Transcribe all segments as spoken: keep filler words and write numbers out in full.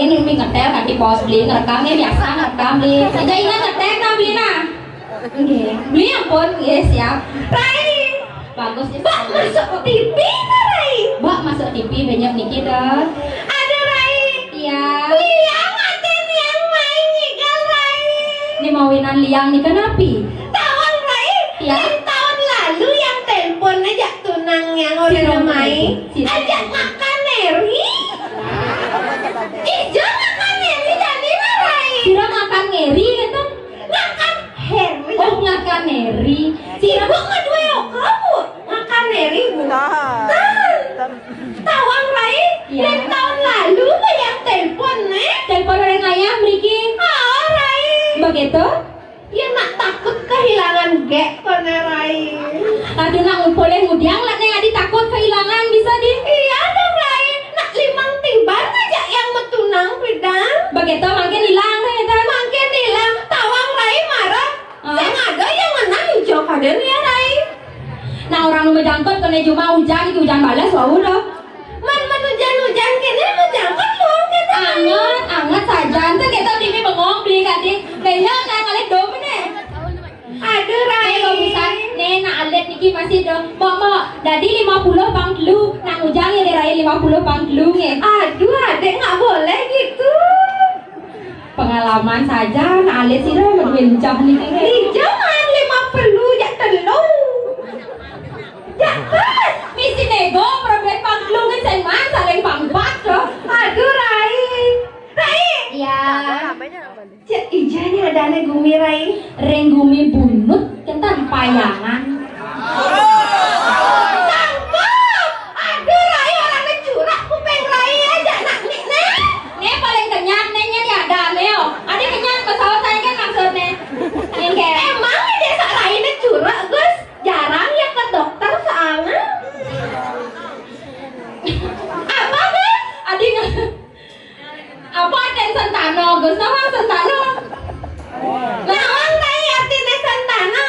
Ini Umi ngetel, kan di pos beli ngerekam ya, biasa ngerekam beli. Aja ingat ngetel, nah, beli, nah. Nggih. Beli, ampun, nggih, siap. Rai. Bagus, ya. Mbak, masuk T V, nah, Rai. Mbak, masuk T V banyak niki, dah. Ada, Rai. Iya. Liang, ada liang main ngigal, Rai. Ini mawinan liang nih, kenapi? Tawang, Rai. Iya. Yang tahun lalu yang telepon aja tunang yang udah main. Sira. Ajak makan neri. Ijo ngakan Heri jani, nah, Rai. Sira ngakan Heri, gitu? Ngakan Heri. Oh, ngakan Heri. Sira, Bu, ngeduwe oka, Bu? Ngakan Heri, Bu. Nah. Tawang, Rai. Iya. Yang tahun lalu, Bu, yang telepon, nih. Telepon orang ayah, mriki. Oh, Rai. Begitu? Ya, nak takut kehilangan gek, kone, Rai. Aduh, nak ngumpulin ngudiang lah, neng adi takut kehilangan, bisa di? Iya dong, Rai. Nak limang tiban aja yang metunang pidang. Begitu, makin hilang, ya, kan? Makin hilang. Tawang, Rai, marah. Hah? Sing ada yang menang ijo kaden ya, Rai. Nah, orang nu mejangkut kone cuma hujan, iki hujan balas, wau dah. Man, man hujan-hujan kene, man jangkep luang kene. Anget, anget saja. Ente kita bini bengong beli kati. Kayaknya kayak kali dom ini. Aduh, Rai. Nih, lo bisa. Nih, nak alit niki masih dong. Mok, mok. Dadi lima puluh pang telu. Nak ngujang ya, Rai, lima puluh pang telu, nggih. Aduh, adek, nggak boleh gitu. Pengalaman saja, nak alit sih dah, lebih lincah niki, nggih. Lincah, man, lima puluh, jak telu. Dapat! Misi nego, perempuan pangklung sing man, saling pangpat, loh. Aduh, Rai. Rai. Iya. Cek ijanya ada ane gumi, Rai. Ring gumi bunut, kentan payangan. Tangkep! Aduh, Rai, orang curak kuping Rai aja, nak nih, nih. Nih paling kenyat, nih, nih, ada, nih, oh. Ada kenyat, pesawat saya kan maksudnya. Yang kayak emang di desa Rai ini curak, Gus? Jarang ya ke dokter soalnya. Apa, Gus? Adi nge-, apa artinya sentano, Gus? Apa sentano? Nawang, Rai, artinya sentano.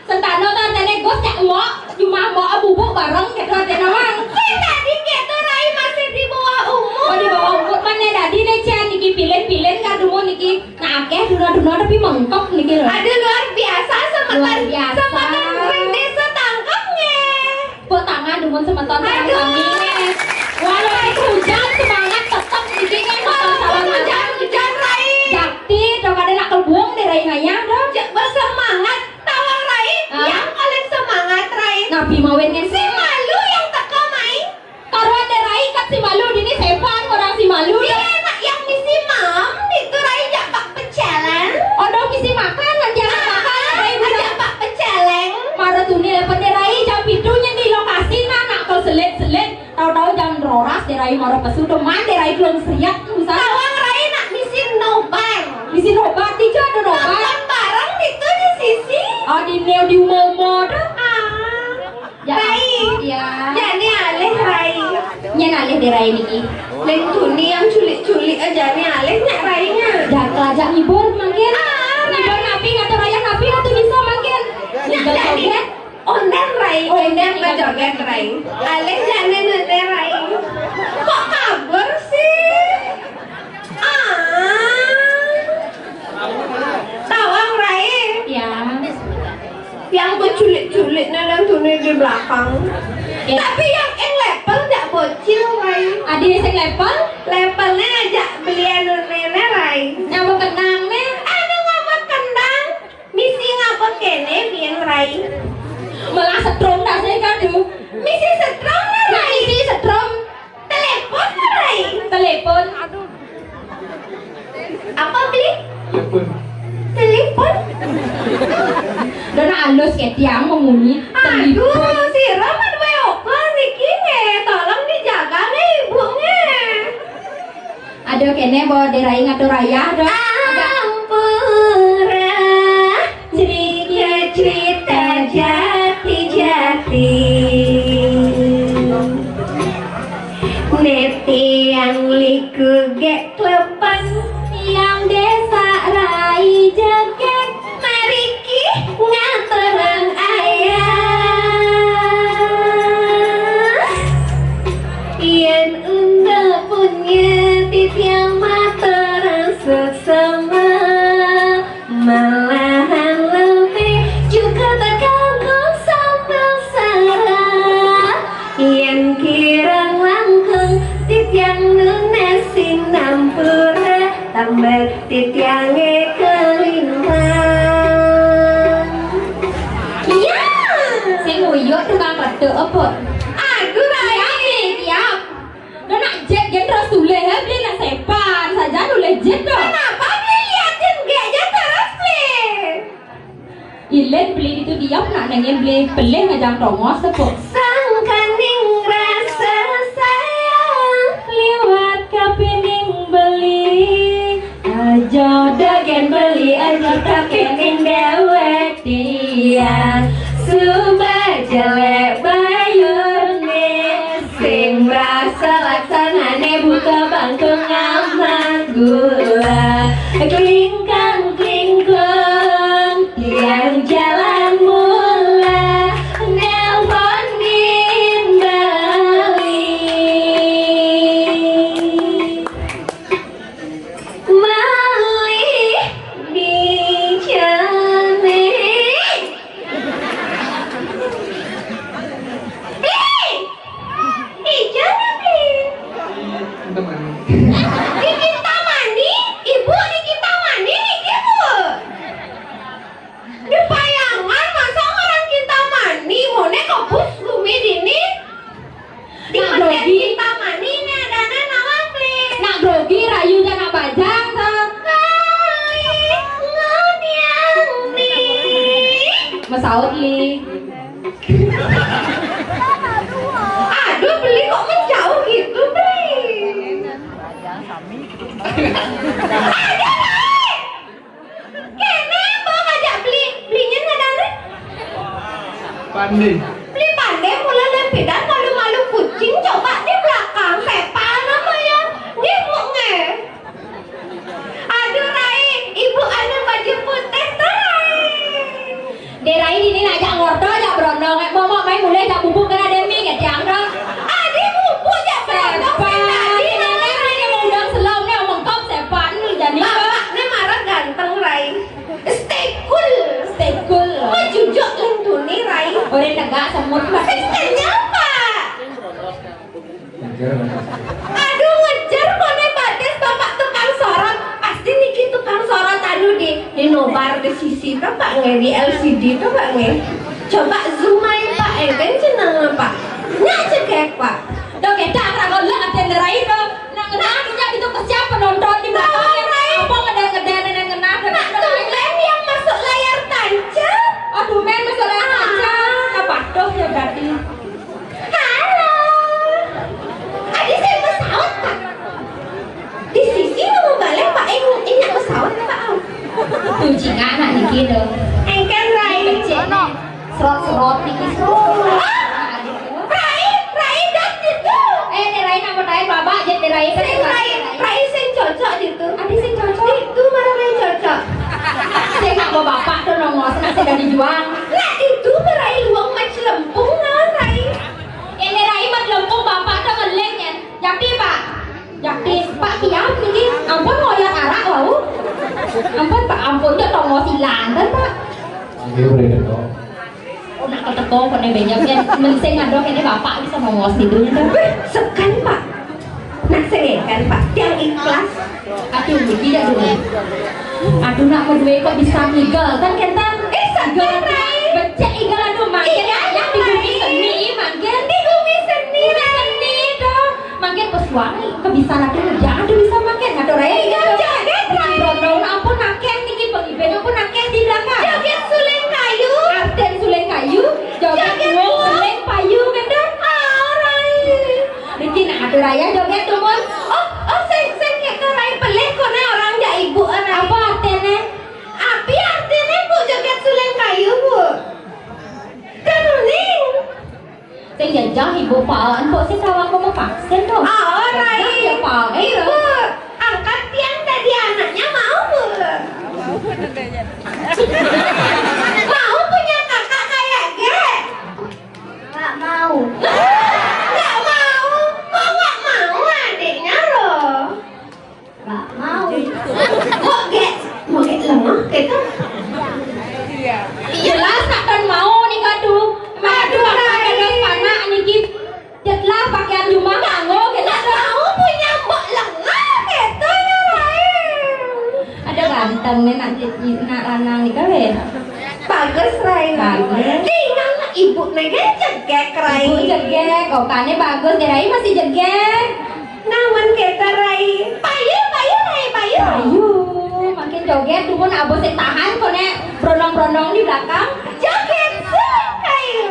Sentano tuh artinya, Gus, cak mbok, cuma mbok bubuk bareng gitu artinya, Wang. Sing tadi gitu, Rai, masih di bawah umur. Oh, di bawah umur. Mana tadi nih, Cian, niki pilih-pilih kan dulu niki. Nah, akeh duna-duna tapi mengkok niki lho. Aduh, luar biasa, semeton. Luar biasa. Semeton ring desa tangkepnya. Tepuk tangan dumun semeton, aduh, sami. Walau hujan, semangat tetap niki kan, walaupun hujan, hujan, Rai. Jakti, dong ada nak kebung deh, Rai, ngayah dong. Bersemangat, tawang, Rai. Hah? Yang paling semangat, Rai. Nabi mawin ngen si malu yang teka, Mai. Karuan deh, Rai, kat si malu, dini sempan orang si malu. Iya, nak yang misi mam, itu, Rai, jak bak peceleng. Oh, dong misi makan, nanti anak makan, Rai, bisa jak bak peceleng. Mara tuni lepen deh, Rai, jam pitu nyen di lokasi, nah, nak ke selit-selit. Tahu-tahu jam roras deh, Rai, mara pesu, deman deh, Rai, belum seriak, bisa. Tawang, Rai, nak misi nobar. Misi nobar, tiga ada nobar. Nonton bareng itu di sisi. Oh, di neo di umum tuh. Ah. Ya, Rai. Ya. Jani alih, Rai. Nyen alih deh, Rai, niki. Leng tuni yang culik-culik aja nih alih nyak, Rai, nya. Dah kelajak ngibur mangkin. Ah, ngibur napi, ngatur ayah napi, ngatur bisa mangkin. Nyak, ngibur jadi joget. Onden, Rai. Onden, onden, ngibur joget, Rai. Alih jani nene, Rai. Kok kabur sih? Ah. Tawang, Rai. Ya. Yang beculik-culik nang tuni di belakang. Ya. Tapi yang ing level jak bocil, Rai. Adi sing level? Levelnya ajak beli anu nene, Rai. Nyamuk kenang, nih. Anu ngapa kenang? Misi ngapa kene, biang, Rai? Malah setrum tak sih, kadu. Misi setrum, nah, Rai. Misi setrum. Telepon, Rai. Telepon. Apa, Bli? Telepon. Telepon? Dona alus ke tiang memuni. Aduh, telepon. Sira man wae opo niki nge? Tolong dijaga nge, Ibu nge. Aduh, kene bo derai ngatur ayah, dong. Ampura, cerita-cerita jati-jati. Neti yang liku gek klepan, yang desa rai jegek. Mariki ngaturang ayah. Yen unda punya titiang mata Apa? Aduh, Rai. Siap, siap. Dah nak jet kan terus tulis, eh, beli nak sepan saja tulis jet dah. Kenapa beli liatin gek je terus, beli? Ilen beli itu diam nak nanya beli pelih ngajang tongos tepuk. Sangkaning rasa sayang liwat kapining beli. Aja dagen beli aja kapining dewek dia. Suba jelek bayune sing rasa laksanane buka bangkung amak gula. Klingkang klingkung tiang jalan mula nelpon nimbali. Malih di jane. Ih! Ih, jangan, ih. Di Kintamani, Ibu di Kintamani niki, Bu. Di Payangan, masa orang Kintamani, mone ke bus gumi dini. Di Kintamani ne adane nawang, please. Nak grogi rayu jana bajang to. Kali ngodiang ni. Mesaut li. Aduh, beli kok menjauh gitu, beli. Aduh, beli. Kene apa ngajak beli, belinya ngadane? Pande. Beli pande mula lempidan malu-malu kucing coba di belakang setan apa ya? Dia mau nge. Aduh, Rai, ibu anu baju putih tuh, Rai. Dek Rai ini nak jak ngorto, jak berondong, eh, momok main mulai jak bubuk kena demi ngetiang dong. Adi bubuk jak berondong, sepan, tadi ini nenek ini mau udang selam nih, mengkop sepan, jadi. Bapak, ne marah ganteng, Rai. Stay cool. Stay cool. Mah jujur lintuni, Rai. Orang tegak semut, Pak. Sistemnya apa? Aduh, ngejar kone batis bapak tukang sorot. Pasti niki tukang sorot anu di, di nobar di sisi to, Pak, nge, di L C D to, Pak, nge. Coba zoom ae, Pak, enten jeneng, Pak. Nyak cekek, Pak. Dok, kita akan lo aten derai to. Nak ngena anunya gitu, kesiap penonton di belakang. Apa ngedar-ngedar, ngena, ngena. Nak tumben yang masuk layar tancap. Aduh, men, masuk layar tancap. Apa tuh ya berarti? Halo. Adi sing mesaut, Pak. Di sisi mau balik, Pak, ing, inyak mesaut, Pak. Tuh, cingak nak niki dong. Engken, Rai. Becek. Serot-serot niki, serot. Ah, Rai, Rai, dak gitu. Eh, ne Rai nak bertanya, Bapak, jet ne Rai. Sing Rai, Rai sing cocok gitu. Adi sing cocok. Itu malah yang cocok. Sing nak bawa bapak tuh nongos, nak sing dari juang. Nah, itu Rai luang macelempung, nah, Rai. Ini Rai mah lempung bapak tuh ngeling ya. Yakti, Pak. Yakti, Pak, tiap niki. Ampun, ngoyak arak wau. Ampun, Pak, ampun, dia tongos ilang kan, Pak. Iya, boleh dong. Oh, nak keteko kone banyak ya. Mensing adoh ini bapak bisa nongos itu. Weh, sekan, Pak. Nah, sekan, Pak. Yang ikhlas. Aduh, tidak dulu. Aduh, nak berdua kok bisa ngigel kan, Kenta? Eh, sabar, Rai. Becek igel, aduh, makin. Iya, yang di bumi seni, makin. Di bumi seni, Rai. Seni dong. Makin pesuang, kebisaan aku, jangan tuh bisa makin. Aduh, Rai, iya, joget, Rai. Berondong, ampun, makin. Niki pengiben, ampun, makin di belakang. Joget suling kayu. Arten suling kayu. Joget, joget wong, wong. Suling payu, Kenta. Ah, Rai. Niki nak atur ayah joget tuh, Mun. Oh, oh, sing, sing, kayak ke Rai pelih, kone orang jak ibu, Rai. Apa artinya? Api artinya, Bu, joget suling kayu, Bu. Kan uning. Sing jajah ibu Pak, empuk sih kawan kamu vaksin tuh. Ah, Rai. Jajah ya, Pak. Ibu, angkat tiang tadi anaknya mau, Bu. Mau punya kakak kayak Ge? Nggak mau. Nggak mau? Kok nggak mau adiknya loh? Nggak mau. Kok gek? Mau gek lemah gitu? Jelas akan mau nih kadu. Aduh, akan ada panak nih, Gip. Jelas pakaian rumah nganggo gitu. Nggak mau punya mbok lemah gitu ya, Rai. Ada ganteng nih nak, nak lanang nih, kan, ya? Bagus, Rai. Bagus. Tinggal ibu nege jegek, Rai. Ibu jegek, okané bagus, deh Rai masih jegek. Namun kita, Rai. Payu, payu, Rai, payu. Payu, makin joget, dumun abos sing tahan, koné brondong-brondong di belakang. Joget, sing, payu.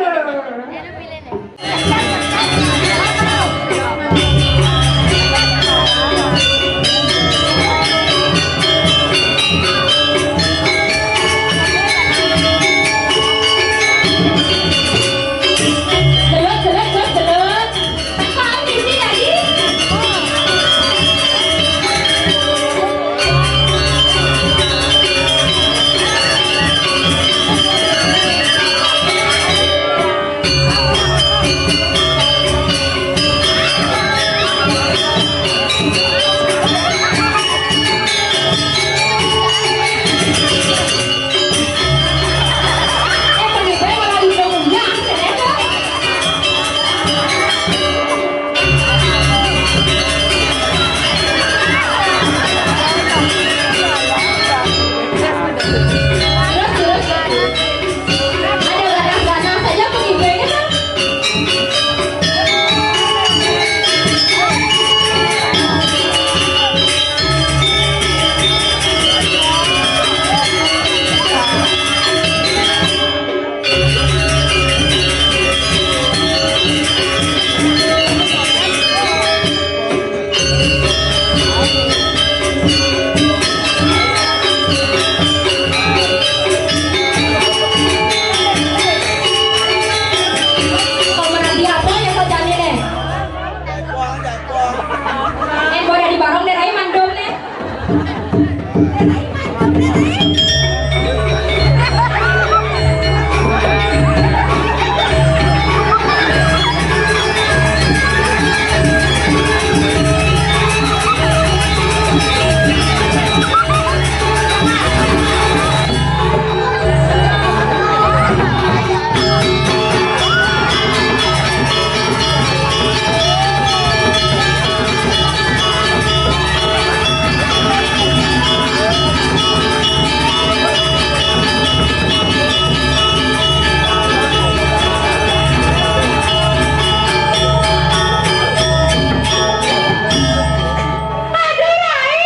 Aduh, Rai.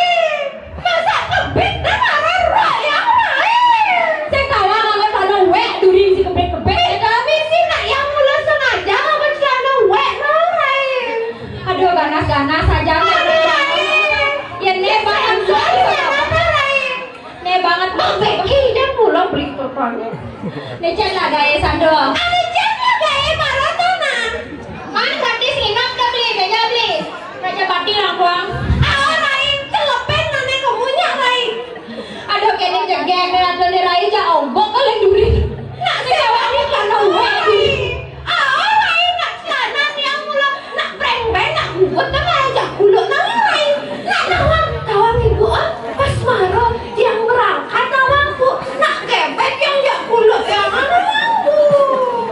Masa kebit dah marah roh yang lain. Sing tawang anggo celana wék duri misi kebit-kebit. Béda misi nak yang mula sengaja anggo celana wék no lain. Aduh, ganas-ganas aja. Aduh, lain. Yén né banget. Lain. Né banget. Bang Beki dan pulang beli topan. Né cén lah gaé sando. Ané cén lah gaé marah to nah. Kan gratis nginep dah beli, béja beli. Raja Pati langkuang. Awa lain celepén nané kemunyak lain. Aduh, kéné jegég, aduh, né rai jak ombok kali duri. Nak sing awak ni kan wék duri. Awa lain nak celana ni yang mula, nak préng bén, nak gugut, nak malah jak kuluk, nak lain. Nak nawang, tawang ibu, ah, pas maro, yang berangkat nawang, Bu. Nak kebet yang jak kuluk, yang anu, Bu.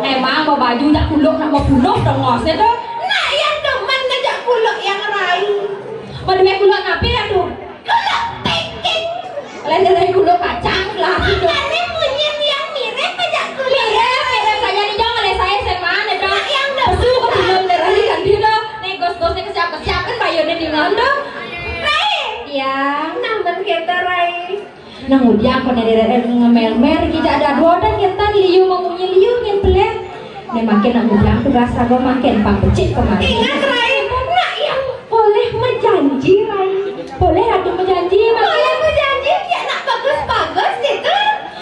Emang mau baju jak kuluk, nak mau puluh, dong, ngosé tuh. Nak yang demen ngajak kuluk yang rai. Mau duit kuluk napi ya tuh? Kuluk packing. Lain dari kuluk kacang lah gitu. Makanya munyin yang mirip aja kuluk. Mirip, mirip saja nih, jangan oleh saya S M A nih, dong. Nak yang pesu ke belum dari kan dia dong. Nih gos-gos nih kesiap-kesiap kan bayarnya di mana dong? Rai. Iya. Namen kita rai. Nang udiang koné deret ngemérmér, kijak dado dan kétan liu mamunyi liu nyén pelet. Né mangkin nang udiang tugas saga mangkin pang becik kemari. Ingat, Rai, nak yang boleh mejanji, Rai. Boleh atuh mejanji, mangkin. Boleh mejanji, ya nak bagus-bagus itu.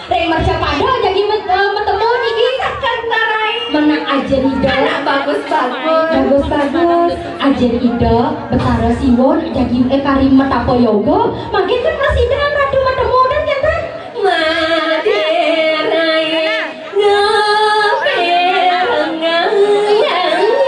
Rai mercapada jagi met-, eh, metemu niki. Tekan, Rai. Menak aja nih, Dok. Anak bagus-bagus. Bagus-bagus. Ajin Ida Betara Siwa jagi, eh, kari metapa yoga, mangkin kan prasida